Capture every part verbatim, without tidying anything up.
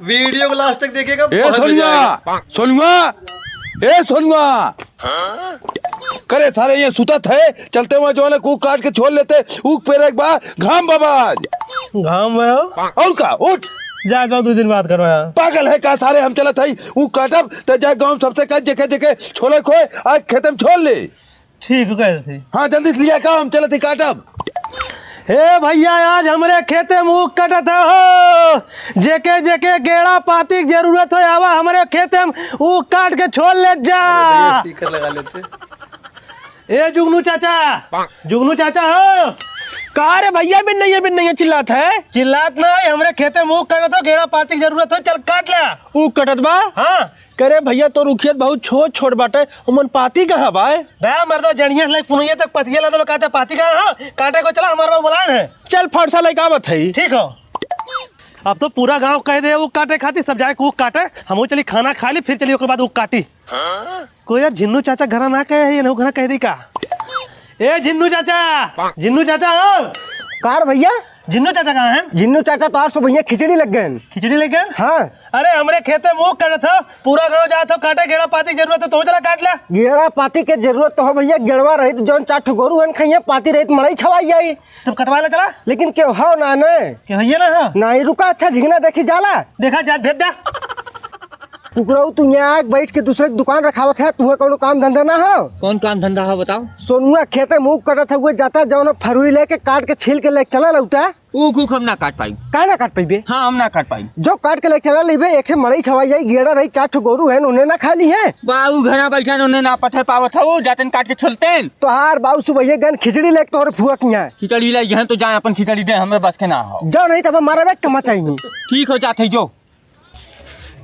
वीडियो को लास्ट तक देखिएगा, ए बहुत मजा सोनुआ, आएगा। सोनुआ, ए सोनुआ। करे सारे ये सुतत है, चलते हुए जो है ना ऊख काट के छोल लेते, ऊख पेरे के बाद घाम बा आज। घाम बा हो? और का, उठ। जाए दो, दो दिन बात करो यार। पागल है का सारे, हम चलत है ऊख काटब, त जाए गाँव सबसे कह, जेके जेके छोले खोए, आज खेते में छोल ले। ठीक है, कह देते। हाँ, जल्दी से लिया का, हम चलत ही काटब। हे भैया, आज हमरे खेते में ऊख कटत है हो। जेके जेके गेड़ा पाती के जरूरत हो, आवा हमरे खेते में ऊख काट के छोल ले जा। अरे भैया, स्पीकर लगा लेते। ए जुगनू चाचा, जुगनू चाचा हो। का रे भैया, बिन नहीं है, बिन नहीं है चिल्लात है? चिल्लात ना है, हमरे खेते में ऊख कटत हो, गेड़ा पाती के जरूरत हो, चल काट ला। ऊख कटत बा? हाँ। करे भैया, तोर उखिया त बहुत छोट छोट बाटे, ओमन पाती कहाँ बा? बे मर्दो, जड़िया से लेके पुनैया तक पतिया ला दे, कहते पाती कहाँ हो? काटे को चला, हमार बाबू बुलाए हैं। चल फरसा लेके आवत है। ठीक हो। अब तो पूरा गांव कह दे ऊख काटे खातिर, सब जाए के ऊख काटे, हमहू चली खाना खा ली, फिर चली ओकर बाद ऊख काटी। कोई यार झिन्नू चाचा घरा ना कहे है, ये घरा कह दी का? ए झिन्नू चाचा, झिन्नू चाचा हो। का रे भैया? झिन्नू चाचा कहाँ हैं? झिन्नू चाचा तो आज सुबह खिचड़ी लग गए। खिचड़ी लग गए? हाँ। अरे हमरे खेते में ऊख काटत हो, पूरा गांव जात हो काटे, गेड़ा पाती जरूरत हो तो चला काट ला। गेड़ा पाती के जरूरत तो हो भैया, गेड़वा रहित जौन चार ठो गोरू हन खइया, पाती रहित मड़ई छवाई जाई। तब कटवा ले चला। लेकिन केहू हो ना ने। केहू है ना हो? नहीं रुका, अच्छा झिंगना देखी जाला। देखा जात भेज दा। कुकरऊ, तू यहाँ आके बैठ के दूसरे की दुकान रखावत है, तुहे कौनो काम धंधा ना हो? कौन काम धंधा हो बताओ? सोनुआ खेते में ऊख कटत हुए जाता, जौन फरुई लेके काट के छील के लेके चला लौटा। ऊख ऊख हम ना काट पाई। काहे ना काट पाइबे? हाँ, हम ना काट पाई। जो काट के लेके चला लेबे, एक ठे मड़ई छवाई जाई, गेड़ा रही, चार ठो गोरू हैं, उन्हें ना खा ली हैं। बाऊ घरा बैठा न, उन्हें ना पठे पावत हो, जातन काट के छोलतेन। तोहार बाऊ सुबह ये गन खिचड़ी लेके तोहरे फुआ किहाँ। खिचड़ी लाई हैं तो जाए अपन खिचड़ी दे, हमरे बस के ना हो। जाओ नहीं तब हमारा बैग कमा चाहिए। ठीक हो जात है जो।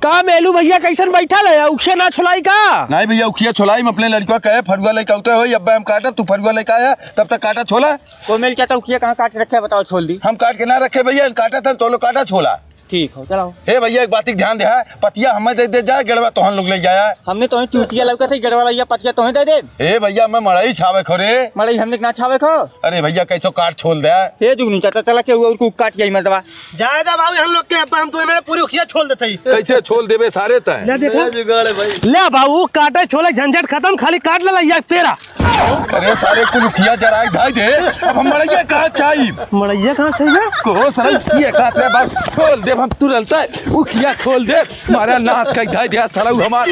का मेलू भैया, कैसन बैठल है? उखिया ना छोलाई का? नहीं भैया, उखिया छोलाई, हम अपने लड़का कहे फरुआ लेके आते हो, अब हम काटब, तू फरुआ लेके आया, तब तक काटा छोला। को मेल चाहता उखिया कहाँ काट रखे बताओ, छोल दी। हम काट के ना रखे भैया, काटा था तो लोग काटा छोला। ठीक हो, चलाओ। हे भैया, एक बात के ध्यान दे, हाँ, पतिया हमें दे दे जाए, गेड़वा तोहन लोग ले जाया। हमने तो चूतिया लौका थे, गेड़वा लैया पतिया तोहे दे दे। हे भैया, मैं मड़ई छावे खो रे। मड़ई हमने ना छावे खो। अरे भैया, कैसो काट छोल दे। हे जुगनू चाचा, चला के और को काट के ही मर्दवा। जाए दा बाबू, हम लोग के अब हम तो मेरे पूरी उखिया छोल देते ही। कैसे छोल देबे सारे तय? ले देखा। ले जुगाड़ है भाई। ले बाबू, काटे छोले झंझट खत्म, खाली काट ले ला, ये पेरा। अरे सारे कुल उखिया जराए धाई दे, अब हम मड़ैया कहाँ चाहिए? मड़ैया कहाँ चाहिए? को सारे उखिया काट ले बस, छोल देब हम तुरंत, उखिया छोल देब, मारा नाच का धाई दे साला हमार।